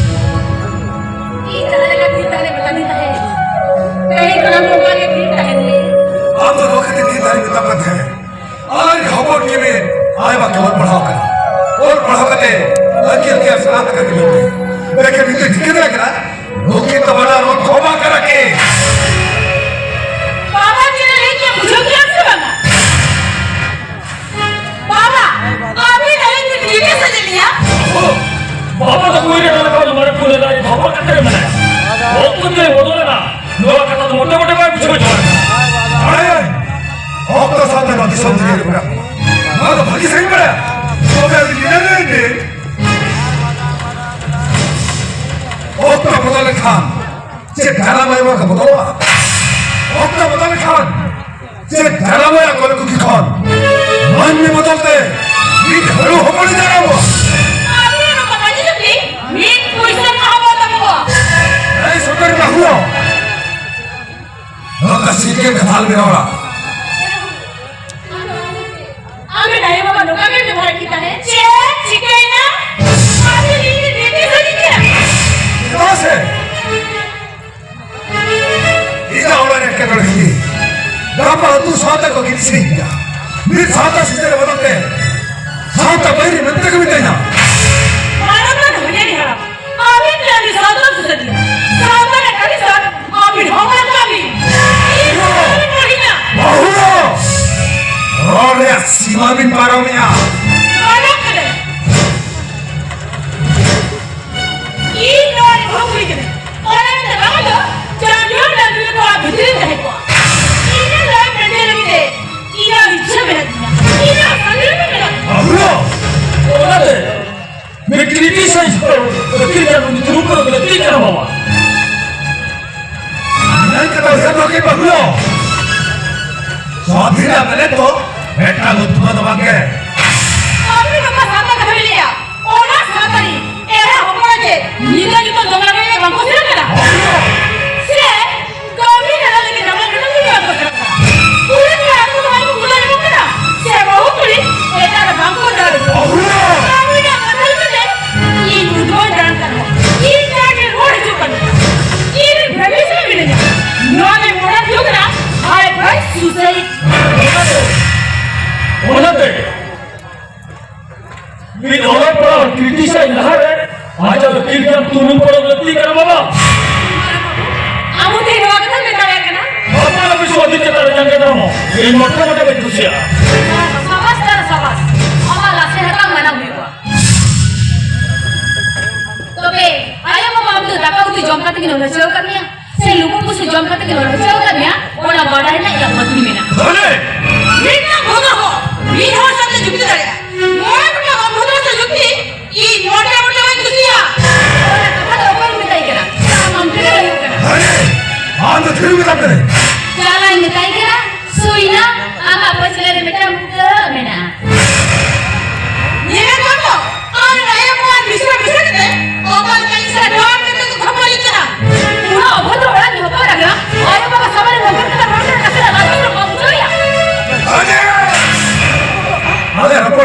ᱤᱧ ᱡᱟᱦᱟᱸ ᱞᱮᱠᱟ ᱵᱤᱨ ᱫᱟᱨᱮ ᱢᱮᱛᱟᱫᱤᱧ ᱛᱟᱦᱮᱸᱫ, ᱛᱮᱦᱮᱧ ᱠᱷᱚᱱᱟᱜ ᱱᱚᱝᱠᱟ ᱜᱮ ᱵᱤᱨ ᱛᱟᱦᱮᱱ ᱢᱮ᱾ ᱟᱢ ᱫᱚ ᱱᱚᱣᱟ ᱠᱷᱟᱹᱛᱤᱨ ᱵᱤᱨ ᱫᱟᱨᱮ ᱢᱮᱛᱟᱢ ᱠᱟᱱ ᱛᱟᱦᱮᱸᱫ᱾ ᱟᱞᱮ ᱦᱚᱯᱚᱱ ᱠᱤᱱᱤ ᱟᱭᱢᱟ ᱠᱤᱱ ᱚᱞ ᱯᱟᱲᱦᱟᱣ ᱠᱟᱱᱟ᱾ ᱚᱞ ᱯᱟᱲᱦᱟᱣ ᱠᱟᱛᱮ ᱟᱹᱠᱤᱞ ᱜᱮᱭᱟᱱ ᱥᱮᱬᱟ ᱟᱠᱟᱫ ᱠᱤᱱ᱾ ᱞᱮᱠᱤᱱ ᱱᱤᱛᱚᱜ ᱪᱤᱠᱟᱹ ᱫᱟᱲᱮ ᱠᱟᱱᱟ? ᱱᱩᱠᱤᱱ ᱫᱚ ᱵᱟᱱᱟᱨ ᱦᱚᱲ ᱠᱷᱚᱵᱟ ᱠᱟᱱᱟ ᱠᱤᱱ᱾ ᱵᱟᱵᱟ ᱪᱮᱫ ᱮ ᱞᱟᱹᱭ ᱠᱮᱫ ᱵᱩᱡᱷᱟᱹᱣ ᱠᱮᱫᱟᱢ ᱥᱮ ᱵᱟᱝᱟ? ᱵᱟᱵᱟ, ᱟᱹᱵᱤᱱ ᱟᱹᱞᱤᱧ ᱵᱤᱱ ᱡᱤᱱᱤᱥ ᱥᱮ ᱪᱮᱫ ᱞᱮᱭᱟ? ᱵᱟᱵᱟ ᱫᱚ ᱠᱩᱲᱤ ᱨᱮ ᱞᱮᱠᱟ ᱢᱟᱨᱮ ᱯᱩᱨᱟᱹ ᱫᱟᱭ ᱵᱟᱵᱟ ᱠᱟᱛᱮ ᱢᱮᱱᱟᱭᱟ᱾ ᱚᱠᱛᱚ ᱛᱮ ᱵᱚᱫᱚᱞ ᱮᱱᱟ᱾ ᱱᱚᱣᱟ ᱠᱟᱛᱷᱟ ᱫᱚ ᱢᱚᱴᱮ ᱢᱚᱴᱮ ᱵᱟᱭ ᱵᱩᱡᱷᱟᱹᱣ ᱧᱟᱢᱟ᱾ ᱵᱟᱲᱟᱭᱟᱹᱧ, ᱚᱠᱛᱚ ᱥᱟᱶᱛᱮ ᱱᱚᱣᱟ ᱫᱤᱥᱚᱢ ᱫᱩᱱᱤᱭᱟᱹ ᱨᱮ ᱢᱮᱱᱟᱜ ᱵᱚᱱᱟ᱾ ᱱᱚᱣᱟ ᱫᱚ ᱵᱷᱟᱹᱜᱤ ᱥᱟᱹᱦᱤᱡ ᱵᱟᱲᱟᱭᱟ᱾ ᱛᱚᱵᱮ ᱟᱹᱞᱤᱧ ᱱᱤᱱᱟᱹᱜ ᱞᱤᱧ ᱞᱟᱹᱭ, ᱚᱠᱛᱚ ᱵᱚᱫᱚᱞ ᱞᱮᱱᱠᱷᱟᱱ ᱪᱮᱫ ᱡᱟᱱᱟᱢ ᱟᱭᱳ ᱵᱟᱵᱟ ᱠᱚ ᱵᱚᱫᱚᱞᱚᱜᱼᱟ? ᱚᱠᱛᱚ ᱵᱚᱫᱚᱞ ᱞᱮᱱᱠᱷᱟᱱ ᱪᱮᱫ ᱡᱟᱱᱟᱢ ᱟᱭᱳ ᱠᱚᱞᱮ ᱠᱩᱠᱷᱤ ᱠᱷᱚᱱ ᱢᱟᱹᱱᱢᱤ ᱵᱚᱫᱚᱞ ᱛᱮ ᱢᱤᱫ ᱦᱟᱹᱲᱩ ᱦᱚᱯᱚᱱ ᱮ ᱡᱟᱱᱟᱢᱚᱜᱼᱟ? ᱟᱯᱮ ᱱᱚᱝᱠᱟ ᱵᱟᱹᱜᱤ ᱠᱟᱛᱮ ᱢᱤᱫ ᱯᱩᱭᱥᱟᱹ ᱦᱚᱸ ᱵᱟᱢ ᱮᱢᱚᱜᱼᱟ᱾ ᱮᱭ ᱥᱚᱨᱠᱟᱨᱤ ᱵᱟᱹᱦᱩ, ᱱᱚᱝᱠᱟ ᱥᱤᱨᱡᱚᱱ ᱠᱟᱛᱷᱟ ᱟᱞᱚᱢ ᱨᱚᱲᱟ᱾ ᱟᱢᱨᱮᱱ ᱟᱭᱳ ᱵᱟᱵᱟ ᱱᱚᱝᱠᱟ ᱜᱮ ᱵᱮᱵᱚᱦᱟᱨ ᱠᱮᱫ ᱛᱟᱦᱮᱸᱫ᱾ ᱪᱮᱫ ᱪᱤᱠᱟᱹᱭᱮᱱᱟ? ᱟᱯᱮ ᱱᱤᱛ ᱱᱤᱛ ᱥᱟᱹᱨᱤ ᱜᱮᱭᱟ᱾ ᱢᱤᱫ ᱥᱟᱶᱛᱟ ᱥᱩᱥᱟᱹᱨ ᱵᱚᱫᱚᱞ ᱛᱮ ᱥᱟᱶᱛᱟ ᱵᱟᱹᱭᱨᱤ ᱢᱮᱱᱛᱮ ᱠᱚ ᱢᱮᱛᱟᱧᱟ᱾ ᱢᱟᱱᱚᱛᱟᱱ ᱦᱩᱭᱟᱹᱨᱤ ᱦᱟᱲᱟᱢ, ᱟᱹᱵᱤᱱ ᱜᱮ ᱟᱹᱰᱤ ᱥᱟᱶᱛᱟ ᱥᱩᱥᱟᱹᱨᱤᱭᱟᱹ᱾ ᱥᱟᱶᱛᱟ ᱨᱮ ᱟᱹᱰᱤ ᱥᱟᱨ ᱟᱹᱵᱤᱱ ᱦᱚᱸ ᱵᱟᱝ ᱠᱟᱹᱢᱤ᱾ ᱤᱧ ᱦᱚᱸ ᱵᱟᱹᱵᱤᱱ ᱵᱟᱹᱲᱤᱡᱟ᱾ ᱵᱟᱹᱦᱩ ᱫᱚ ᱨᱚᱲ ᱨᱮᱭᱟᱜ ᱥᱤᱢᱟ ᱵᱤᱱ ᱯᱟᱨᱚᱢᱮᱜᱼᱟ᱾ ᱢᱟᱱᱚᱛ ᱠᱟᱱᱟᱭ᱾ ᱤᱧ ᱱᱚᱣᱟ ᱨᱮ ᱵᱟᱹᱦᱩ ᱠᱩᱲᱤ ᱠᱟᱹᱱᱟᱹᱧ᱾ ᱚᱱᱟ ᱢᱮᱱᱛᱮ ᱵᱟᱝ ᱫᱚ ᱪᱟᱸᱫᱳ ᱰᱟᱹᱝᱨᱤ ᱱᱚᱣᱟ ᱵᱷᱤᱛᱨᱤ ᱨᱮ ᱛᱟᱦᱮᱸ ᱠᱚᱜᱼᱟ᱾ ᱤᱧ ᱫᱚ ᱞᱟᱹᱭ ᱯᱮᱸᱰᱮ ᱞᱟᱹᱜᱤᱫ ᱛᱮ ᱤᱧᱟᱹᱜ ᱤᱪᱪᱷᱟᱹ ᱢᱮᱱᱟᱜ ᱛᱤᱧᱟ᱾ ᱤᱧᱟᱹᱜ ᱥᱟᱹᱫᱷᱤᱱ ᱢᱮᱱᱟᱜ ᱛᱤᱧᱟ᱾ ᱵᱟᱹᱵᱩ! ᱚᱱᱟᱛᱮ ᱢᱤᱫ ᱠᱨᱤᱴᱤᱥᱟᱭᱤᱡᱽ ᱫᱚ ᱟᱹᱠᱤᱞ ᱧᱟᱢ ᱨᱩᱯ ᱫᱚ ᱞᱟᱹᱠᱛᱤ ᱠᱟᱱᱟ ᱵᱟᱵᱟ᱾ ᱢᱮᱱ ᱠᱟᱛᱷᱟ ᱩᱭᱦᱟᱹᱨ ᱫᱚᱦᱚ ᱠᱮᱫ ᱵᱟᱹᱵᱩ᱾ ᱥᱟᱹᱫᱷᱤᱱᱟᱜ ᱢᱮᱱᱮᱫ ᱫᱚ ᱢᱤᱫᱴᱟᱝ ᱩᱛᱯᱟᱫ ᱫᱚ ᱵᱟᱝ ᱜᱮ᱾ ᱟᱹᱵᱤᱱ ᱚᱠᱟ ᱥᱟᱶᱛᱟ ᱠᱟᱛᱷᱟ ᱵᱤᱱ ᱞᱟᱹᱭᱟ? ᱚᱱᱟ ᱥᱟᱶᱛᱟ ᱨᱤᱱ ᱮᱨᱟ ᱦᱚᱯᱚᱱ ᱪᱮᱫ ᱧᱤᱫᱟᱹ ᱧᱩᱛᱟᱹ ᱫᱚᱸᱜᱟ ᱨᱮ ᱵᱟᱝᱠᱚ ᱥᱮᱱᱚᱜ ᱠᱟᱱᱟ? ᱥᱮ ᱠᱟᱹᱢᱤ ᱱᱟᱞᱟ ᱞᱟᱹᱜᱤᱫ ᱱᱟᱢᱟᱞ ᱱᱟᱢᱟᱞ ᱠᱚ ᱵᱟᱝᱠᱚ ᱥᱮᱱᱚᱜ ᱠᱟᱱᱟ? ᱠᱩᱲᱤ ᱠᱚᱲᱟ ᱠᱚ ᱵᱟᱝᱠᱚ ᱜᱩᱞᱟᱹ ᱧᱟᱢᱚᱜ ᱠᱟᱱᱟ? ᱥᱮ ᱵᱟᱹᱦᱩ ᱠᱩᱲᱤ ᱮᱴᱟᱜ ᱨᱮ ᱵᱟᱝᱠᱚ ᱫᱟᱹᱲ ᱠᱟᱱᱟ? ᱠᱟᱹᱢᱤ ᱨᱮᱱᱟᱜ ᱠᱟᱛᱷᱟ ᱞᱮᱠᱟᱛᱮ ᱤᱧ ᱩᱫᱽᱜᱟᱹᱣ ᱫᱟᱲᱟᱱ ᱠᱟᱱᱟ᱾ ᱤᱧ ᱡᱟᱦᱟᱸ ᱴᱷᱮᱱ ᱨᱚᱲ ᱦᱤᱡᱩᱜ ᱠᱟᱱᱟ᱾ ᱤᱧ ᱨᱮᱱ ᱵᱷᱟᱹᱜᱤ ᱥᱟᱶ ᱢᱤᱱᱟᱹᱧᱟ᱾ ᱱᱚᱣᱟ ᱫᱚ ᱢᱚᱰᱟᱨᱱ ᱡᱩᱜᱽ ᱨᱮᱱᱟᱜ high price suicide᱾ ᱚᱱᱟᱛᱮ ᱢᱤᱫ ᱚᱞᱚᱜ ᱯᱟᱲᱦᱟᱣ ᱠᱨᱤᱴᱤᱥᱟᱭᱤᱡᱽ ᱞᱟᱦᱟᱨᱮ ᱟᱡᱟᱜ ᱟᱹᱠᱤᱞ ᱜᱮᱭᱟᱱ ᱛᱩᱱᱩᱢ ᱯᱚᱨᱚᱢ ᱞᱟᱹᱠᱛᱤ ᱠᱟᱱᱟ ᱵᱟᱵᱟ᱾ ᱟᱢ ᱦᱚᱸ ᱛᱮᱦᱮᱧ ᱱᱚᱣᱟ ᱠᱟᱛᱷᱟᱢ ᱢᱮᱱ ᱫᱟᱲᱮᱭᱟᱜ ᱠᱟᱱᱟ? ᱵᱟᱯᱞᱟ ᱵᱤᱥᱣᱟᱫᱷᱤᱱ ᱪᱮᱛᱟᱱ ᱨᱮ ᱡᱟᱸᱜᱮ ᱫᱟᱨᱟᱢ ᱦᱚᱸ ᱤᱧ ᱢᱚᱴᱷᱮ ᱢᱚᱴᱷᱮ ᱵᱟᱹᱧ ᱠᱩᱥᱤᱭᱟᱜᱼᱟ᱾ ᱥᱟᱵᱟᱥ ᱛᱟᱨᱟ ᱥᱟᱵᱟᱥ, ᱟᱢᱟᱜ ᱞᱟᱥᱮᱨ ᱦᱟᱛᱟᱣ ᱢᱟᱱᱟᱣ ᱦᱩᱭᱩᱜᱼᱟ᱾ ᱛᱚᱵᱮ ᱟᱭᱳ ᱵᱟᱵᱟ ᱟᱢ ᱫᱚ ᱫᱟᱠᱟ ᱩᱛᱩ ᱡᱚᱢ ᱠᱟᱛᱮ ᱠᱤᱱ ᱚᱞ ᱦᱚᱪᱚ ᱟᱠᱟᱫ ᱢᱮᱭᱟ? ᱥᱮ ᱞᱩᱵᱩᱜ ᱵᱩᱥᱩᱵ ᱡᱚᱢ ᱠᱟᱛᱮ ᱠᱤᱱ ᱚᱞ ᱦᱚᱪᱚ ᱟᱠᱟᱫ ᱢᱮᱭᱟ, ᱚᱱᱟ ᱵᱟᱰᱟᱭ ᱨᱮᱱᱟᱜ ᱤᱧᱟᱹᱜ ᱵᱟᱹᱛᱤ ᱢᱮᱱᱟᱜᱼᱟ᱾ ᱢᱟᱱᱮ? ᱢᱤᱫᱴᱟᱝ ᱵᱷᱚᱫᱨᱚ ᱦᱚᱲ ᱢᱤᱫ ᱦᱚᱲ ᱥᱟᱶᱛᱮ ᱡᱩᱠᱛᱤ ᱫᱟᱲᱮᱭᱟᱜᱼᱟ, ᱢᱚᱬᱮ ᱜᱚᱴᱟᱝ ᱚᱵᱷᱚᱫᱨᱚ ᱥᱟᱶ ᱡᱩᱠᱛᱤ ᱤᱧ ᱢᱚᱬᱮ ᱜᱚᱴᱟᱝ ᱵᱟᱹᱧ ᱠᱩᱥᱤᱭᱟᱜᱼᱟ᱾ ᱚᱱᱟ ᱠᱟᱛᱷᱟ ᱫᱚ ᱚᱠᱚᱭᱮᱢ ᱢᱮᱛᱟᱭ ᱠᱟᱱᱟ? ᱟᱢ ᱟᱢ ᱛᱮᱜᱮ ᱦᱩᱭᱩᱜ ᱠᱟᱱᱟ᱾ ᱢᱟᱱᱮ? ᱟᱢ ᱫᱚ ᱛᱷᱤᱨ ᱢᱮᱛᱟᱢ ᱠᱟᱹᱱᱟᱹᱧ᱾ ᱪᱟᱞᱟᱧ ᱢᱮᱛᱟᱭ ᱠᱟᱱᱟ, ᱥᱩᱭᱱᱟ, ᱟᱢᱟᱜ ᱯᱟᱹᱪᱷᱞᱟᱹ ᱨᱮ ᱢᱤᱫᱴᱟᱝ ᱵᱷᱩᱜᱟᱹᱜ ᱢᱮᱱᱟᱜᱼᱟ᱾ ᱧᱮᱞᱮᱫ ᱠᱚᱣᱟ ᱠᱚ, ᱟᱨ ᱟᱭᱳ ᱵᱟᱵᱟ ᱢᱤᱥᱨᱟ ᱢᱤᱥᱨᱟ ᱠᱟᱛᱮ ᱚᱠᱟ ᱞᱮᱠᱟ ᱤᱧ ᱥᱟᱞᱟᱜ ᱰᱚᱵᱟᱴ ᱠᱟᱛᱮ ᱠᱚ ᱠᱷᱟᱹᱯᱟᱹᱨᱤᱜ ᱠᱟᱱᱟ᱾ ᱱᱚᱣᱟ ᱚᱵᱷᱚᱫᱨᱚ ᱚᱲᱟᱜ ᱨᱤᱧ ᱦᱚᱯᱚᱱ ᱟᱠᱟᱱᱟ, ᱟᱭᱳ ᱵᱟᱵᱟ ᱥᱟᱢᱟᱝ ᱨᱮ ᱱᱚᱝᱠᱟ ᱠᱟᱛᱮ ᱨᱚᱲ ᱨᱮ ᱱᱟᱥᱮᱱᱟᱜ ᱞᱟᱡ ᱵᱚᱛᱚᱨ ᱵᱟᱢ ᱵᱩᱡᱷᱟᱹᱣ ᱮᱫᱟ? ᱟᱞᱮ ᱨᱚᱯᱚᱲ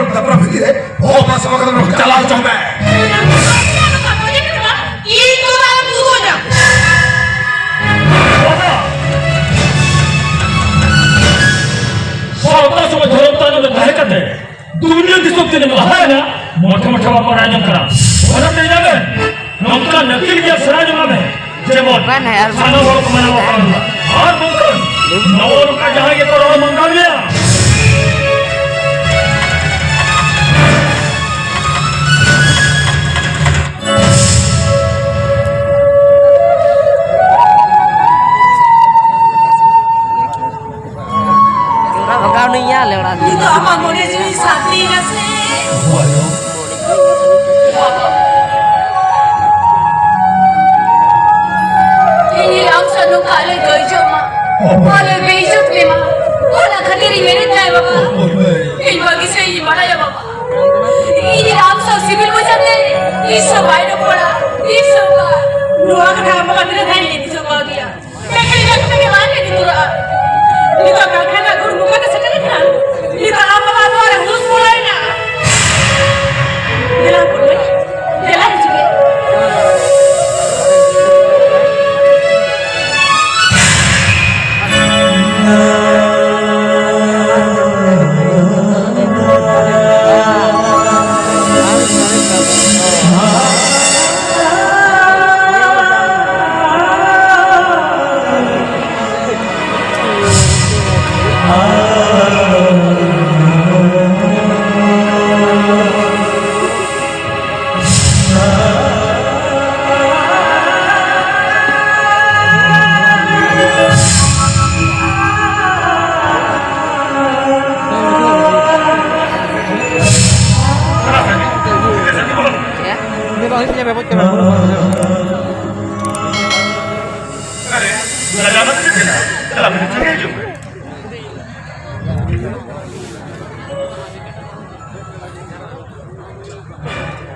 ᱞᱟᱦᱟᱭᱮᱱᱟ, ᱢᱚᱴᱷᱮ ᱢᱚᱴᱷᱮ ᱵᱟᱵᱚᱱ ᱟᱸᱡᱚᱢ ᱠᱟᱱᱟ᱾ ᱚᱱᱟᱛᱮ ᱧᱮᱞ ᱢᱮ, ᱱᱚᱝᱠᱟ ᱱᱟᱹᱠᱤᱞ ᱜᱮ ᱥᱮᱬᱟ ᱡᱚᱝ ᱢᱮ, ᱡᱮᱢᱚᱱ ᱵᱟᱝ ᱦᱮᱸ, ᱟᱨ ᱥᱟᱱᱟᱢ ᱦᱚᱲ ᱠᱚ ᱢᱟᱱᱟᱣ ᱵᱟᱛᱟᱣ ᱢᱟ᱾ ᱟᱨ ᱵᱟᱝᱠᱷᱟᱱ ᱱᱚᱜᱼᱚ ᱱᱚᱝᱠᱟ ᱡᱟᱦᱟᱸᱭ ᱜᱮᱠᱚ ᱨᱚᱲ ᱢᱟᱸᱜᱟᱞ ᱢᱮᱭᱟ᱾ ᱚᱲᱟᱜ ᱵᱷᱟᱜᱟᱣ ᱱᱟᱹᱧ ᱭᱟ, ᱟᱞᱮ ᱚᱲᱟᱜ ᱨᱮ᱾ ᱱᱤᱛᱚᱜ ᱟᱢᱟᱜ ᱢᱚᱱᱮ ᱡᱤᱣᱤ ᱥᱟᱱᱛᱤᱭᱮᱱᱟ ᱥᱮ? ᱤᱧ ᱟᱢ ᱥᱟᱶ ᱱᱚᱝᱠᱟ ᱟᱞᱮ ᱜᱟᱹᱭᱡᱚᱜ ᱢᱟ, ᱟᱞᱮ ᱵᱮᱤᱡᱽᱡᱚᱛ ᱞᱮᱢᱟ, ᱚᱱᱟ ᱠᱷᱟᱹᱛᱤᱨ ᱤᱧ ᱢᱮᱱᱮᱫ ᱛᱟᱦᱮᱸ ᱵᱟᱵᱟ, ᱤᱧ ᱵᱟᱹᱜᱤ ᱥᱮ ᱤᱧ ᱵᱟᱲᱟᱭᱟ ᱵᱟᱵᱟ, ᱤᱧ ᱟᱢ ᱥᱟᱶ ᱥᱤᱵᱤᱞ ᱢᱚᱡᱟᱛᱮ ᱛᱤᱥ ᱦᱚᱸ ᱵᱟᱭ ᱨᱚᱯᱚᱲᱟ, ᱛᱤᱥ ᱦᱚᱸ ᱵᱟᱝ᱾ ᱱᱚᱣᱟ ᱠᱟᱛᱷᱟ ᱟᱢ ᱵᱟᱵᱟ ᱛᱤᱱᱟᱹᱜ ᱫᱷᱟᱣ ᱤᱧ ᱞᱟᱹᱭ ᱵᱩᱡᱷᱟᱹᱣ ᱠᱟᱣᱫᱮᱭᱟ? ᱱᱤᱛᱚᱜ ᱠᱟᱞᱠᱷᱟᱱᱟ ᱜᱩᱲ ᱢᱩᱠᱟ ᱛᱮ ᱥᱮᱴᱮᱨ ᱮᱱᱟ᱾ ᱱᱤᱛᱚᱜ ᱟᱢ ᱵᱟᱵᱟ ᱱᱚᱣᱟ ᱨᱮ ᱦᱩᱞᱩᱥ ᱵᱚᱞᱚᱭᱮᱱᱟ᱾ ᱫᱮᱞᱟ ᱦᱚᱯᱚᱱ ᱢᱟᱹᱭ, ᱫᱮᱞᱟ ᱦᱤᱡᱩᱜ ᱢᱮ᱾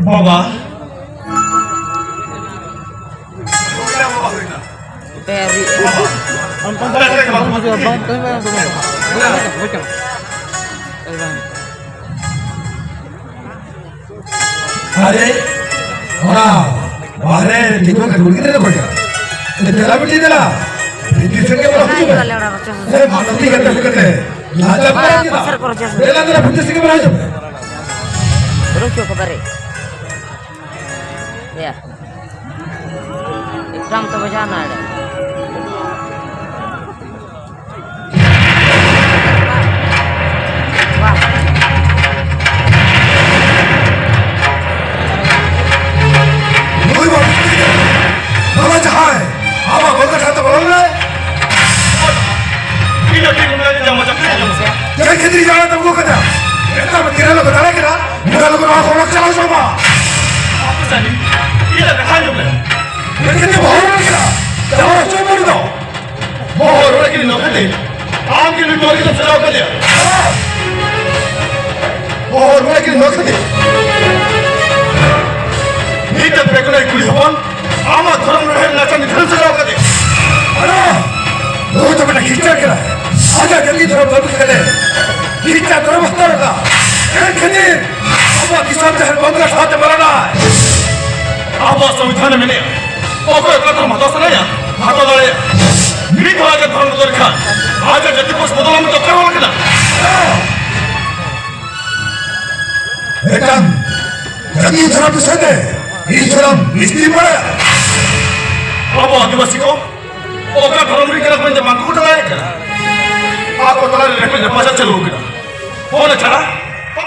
ᱵᱟᱵᱟ᱾ ᱟᱢ ᱯᱟᱸᱡᱟ ᱠᱟᱛᱮ ᱵᱟᱢ ᱦᱤᱡᱩᱜᱼᱟ, ᱵᱟᱢ ᱠᱟᱹᱢᱤ ᱵᱟᱲᱟᱭᱟ, ᱵᱩᱡᱽ ᱠᱮᱫᱟᱢ? ᱟᱨᱮ, ᱚᱱᱟ ᱵᱟᱦᱨᱮ ᱫᱤᱠᱩ ᱠᱚ ᱫᱩᱲᱩᱵ ᱠᱟᱛᱮ ᱠᱚ ᱠᱚᱭᱟ᱾ ᱫᱮᱞᱟ ᱵᱤᱴᱤ ᱫᱮᱞᱟ, ᱵᱷᱤᱛᱤᱨ ᱥᱮᱫ ᱜᱮ ᱵᱚᱞᱚ ᱦᱤᱡᱩᱜ ᱢᱮ᱾ ᱮ, ᱢᱟᱱᱚᱛᱤ ᱠᱟᱛᱮ ᱦᱩᱭ ᱠᱟᱛᱮ, ᱞᱟᱡᱟ ᱵᱟᱭ ᱪᱮᱫᱟ? ᱫᱮᱞᱟ ᱫᱮᱞᱟ, ᱵᱷᱤᱛᱤᱨ ᱥᱮᱫ ᱜᱮ ᱵᱚᱞᱚ ᱦᱤᱡᱩᱜ ᱢᱮ᱾ ᱪᱚ ᱠᱚ ᱵᱟᱨᱮ᱾ ᱭᱟ᱾ ᱮᱠᱫᱚᱢ ᱛᱚ ᱵᱟᱡᱟᱣ ᱱᱟ ᱮᱲᱮ᱾ ᱱᱩᱭ ᱵᱟᱹᱵᱩ, ᱱᱚᱣᱟ ᱡᱟᱦᱟᱸᱭ ᱟᱢᱟᱜ ᱵᱚᱸᱜᱟ ᱴᱷᱟᱶ ᱛᱮ ᱵᱚᱞᱚ ᱞᱮᱱᱟᱭ, ᱤᱧ ᱫᱚ ᱴᱷᱤᱠ ᱚᱱᱠᱟ ᱜᱮ ᱡᱟᱢᱟ ᱪᱟᱯᱲᱤ ᱟᱸᱡᱚᱢ ᱠᱮᱫᱟ᱾ ᱪᱮᱫ ᱠᱷᱟᱹᱛᱤᱨ ᱡᱟᱦᱟᱸ ᱛᱮᱢ ᱟᱹᱜᱩ ᱠᱟᱫᱟ? ᱮᱴᱟᱜ ᱢᱟ ᱛᱤᱨᱟᱹ ᱞᱚᱜᱚ ᱫᱟᱲᱮ ᱠᱮᱫᱟ, ᱱᱚᱰᱮ ᱞᱚᱜᱚ ᱱᱚᱣᱟ ᱠᱚ ᱚᱰᱚᱠ ᱪᱟᱞᱟᱣ ᱦᱚᱪᱚ ᱢᱟ᱾ ᱟᱯᱮ ᱥᱟᱹᱨᱤ, ᱤᱧ ᱫᱚ ᱠᱟᱛᱷᱟ ᱟᱸᱡᱚᱢ ᱞᱮ᱾ ᱪᱮᱫ ᱠᱷᱟᱹᱛᱤᱨ ᱵᱚᱦᱚᱜ ᱨᱮ ᱠᱮᱫᱟ? ᱪᱟᱞᱟᱣ ᱦᱚᱪᱚ ᱢᱟ ᱩᱱᱤ ᱫᱚ᱾ ᱵᱚᱦᱚᱜ ᱨᱚᱲ ᱠᱤᱱ ᱱᱚᱠᱷᱟᱛᱮ, ᱟᱢ ᱠᱤᱱ ᱱᱩᱭ ᱴᱚᱞ ᱜᱤᱫᱽᱨᱟᱹᱢ ᱥᱟᱡᱟᱣ ᱠᱟᱫᱮᱭᱟ᱾ ᱵᱚᱦᱚᱜ ᱨᱚᱲ ᱠᱤᱱ ᱱᱚᱠᱷᱟᱛᱮ, ᱢᱤᱫᱴᱮᱱ ᱵᱮᱜᱩᱱᱟᱹᱭ ᱠᱩᱲᱤ ᱦᱚᱯᱚᱱ, ᱟᱢᱟᱜ ᱫᱷᱚᱨᱚᱢ ᱨᱚᱲ ᱱᱟᱪᱟᱨ ᱱᱤᱫᱷᱟᱹᱱ ᱥᱟᱡᱟᱣ ᱠᱟᱫᱮᱭᱟ᱾ ᱟᱨ ᱱᱩᱭ ᱫᱚ ᱢᱤᱫᱴᱮᱱ ᱠᱷᱤᱥᱴᱟᱱ ᱠᱟᱱᱟᱭ, ᱟᱡᱟᱜ ᱡᱟᱹᱛᱤ ᱫᱷᱚᱨᱚᱢ ᱵᱟᱹᱜᱤ ᱠᱟᱛᱮ ᱠᱷᱤᱥᱴᱟᱱ ᱫᱷᱚᱨᱚᱢ ᱦᱟᱛᱟᱣ ᱞᱮᱫᱟ᱾ ᱮᱱᱠᱷᱟᱹᱛᱤᱨ ᱟᱵᱚᱣᱟᱜ ᱫᱤᱥᱚᱢ ᱡᱟᱦᱮᱨ ᱵᱚᱸᱜᱟ ᱴᱷᱟᱶ ᱛᱮ ᱢᱟᱨᱟᱱᱟᱭ᱾ ᱟᱵᱚᱣᱟᱜ ᱥᱚᱝᱵᱤᱫᱷᱟᱱ ᱨᱮ ᱢᱮᱱᱟᱭᱟ, ᱚᱠᱚᱭ ᱚᱠᱟ ᱫᱷᱚᱨᱚᱢ ᱦᱟᱛᱟᱣ ᱥᱟᱱᱟᱭᱟ, ᱦᱟᱛᱟᱣ ᱫᱟᱲᱮᱭᱟᱜᱼᱟ᱾ ᱢᱤᱫ ᱦᱚᱲ ᱟᱡᱟᱜ ᱫᱷᱚᱨᱚᱢ ᱵᱚᱫᱚᱞ ᱞᱮᱠᱷᱟᱱ ᱟᱡᱟᱜ ᱡᱟᱹᱛᱤ ᱯᱟᱹᱨᱤᱥ ᱵᱚᱫᱚᱞ ᱢᱮᱱᱛᱮ ᱚᱠᱚᱭ ᱦᱚᱸ ᱵᱟᱝ ᱠᱟᱱᱟ᱾ ᱢᱤᱫᱴᱟᱝ ᱡᱟᱹᱛᱤ ᱫᱷᱚᱨᱚᱢ ᱵᱤᱥᱚᱭ ᱛᱮ ᱤᱧ ᱥᱟᱱᱟᱢ ᱢᱤᱥᱛᱨᱤ ᱵᱟᱲᱟᱭᱟ᱾ ᱟᱵᱚ ᱟᱹᱫᱤᱵᱟᱹᱥᱤ ᱠᱚ ᱚᱠᱟ ᱫᱷᱚᱨᱚᱢ ᱨᱤᱱ ᱠᱟᱱᱟ ᱠᱚ ᱢᱮᱱᱛᱮ ᱵᱟᱝ ᱠᱚ ᱜᱚᱴᱟ ᱫᱟᱲᱮᱭᱟᱜ ᱠᱟᱱᱟ᱾ ᱟᱠᱚ ᱛᱟᱞᱟ ᱨᱮ ᱨᱮᱯᱮᱡ ᱨᱟᱯᱟᱪᱟᱜ ᱪᱟᱹᱞᱩ ᱟᱠᱟᱱᱟ᱾ ᱚᱱᱟ ᱪᱷᱟᱲᱟ